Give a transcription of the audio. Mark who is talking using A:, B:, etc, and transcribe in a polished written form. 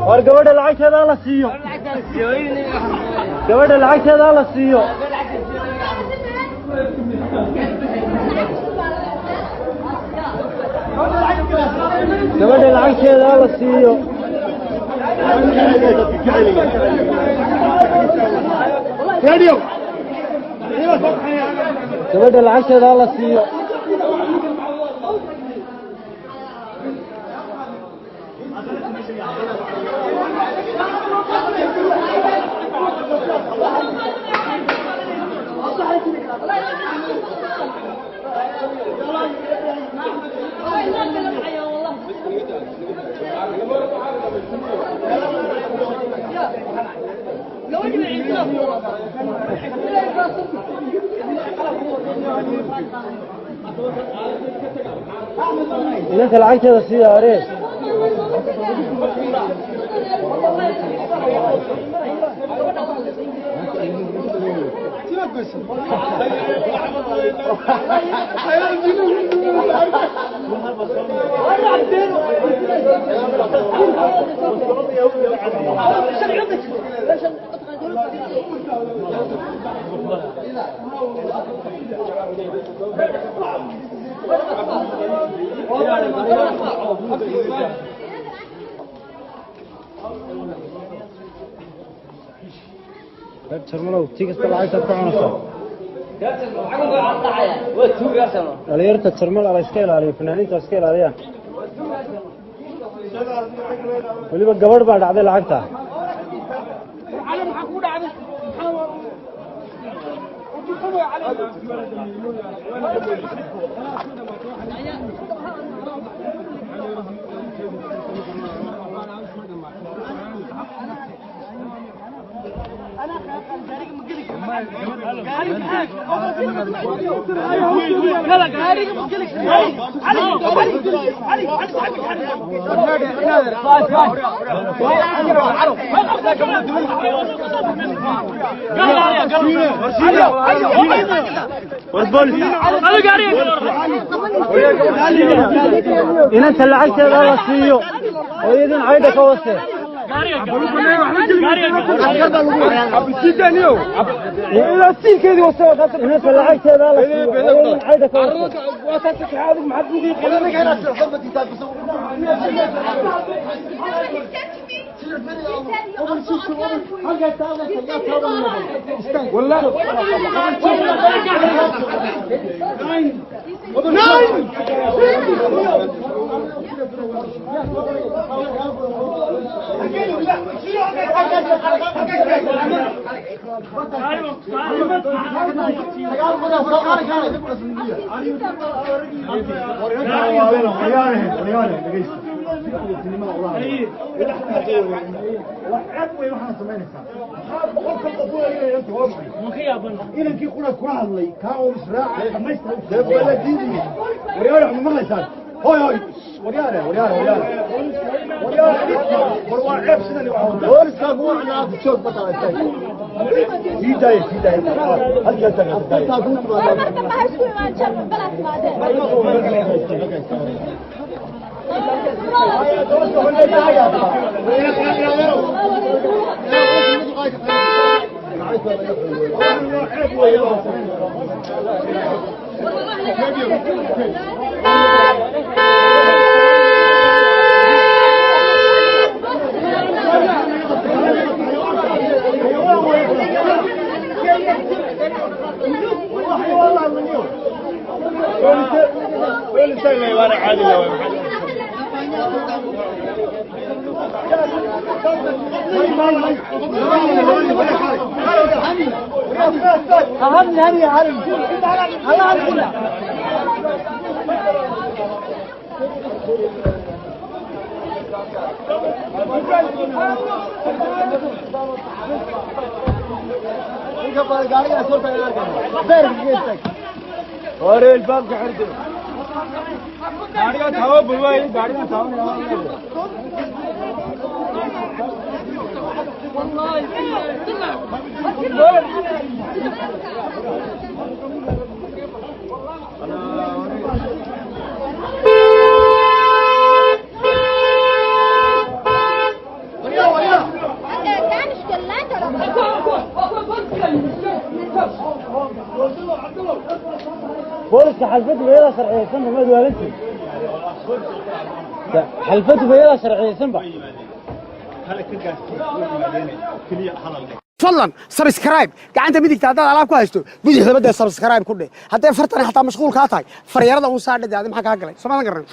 A: War gabadha lacagteeda la siiyo. Gabadha lacagteeda la siiyo. Gabadha lacagteeda la siiyo. Gabadha lacagteeda la siiyo. Inanka lacagteeda siiya aree. Jarmalow tii kasta lacagtaad ka cunaysaa. Dhalinyarta jarmal ala iska ilaaliyo, fanaaniinta iska ilaaliyaan. Weliba gabadh baa dhacday lacagta. Inanta lacagteeda la siiyo. Hooyadin caydha ka wase. Inanta lacagteeda la siiyo. Hooyadin caydha ka wase.
B: Inankii qura kula hadlay kaa oo israaca dhamaystir waryaare ma maqlaysaan hoy hoy waryaare waryaare waryaare waryaare war waa ceeb sidani booliska kugu cinaad joog ma tahay sii daaya sii daaya halkaa taagan.
C: Marka ma ha isku imaan jarmal balaas maadeen.
B: Hore albaabka xirde gaariga tawo bulwaay gaariga tawo.
A: Booliska xalfadu bayadaa sharciyeysanba, maad waalantii? Xalfadu bayadaa sharciyeysanba.
D: Fadlan subscribe. Gacanta midigta haddaad alaab ku haysto, bidixdaba dee subscribe ku dheh. Hadday fartani xataa mashquul kaa tahay, faryarada uun saadhe. Dee adi maxaa kaa galay? Soomaadan garan.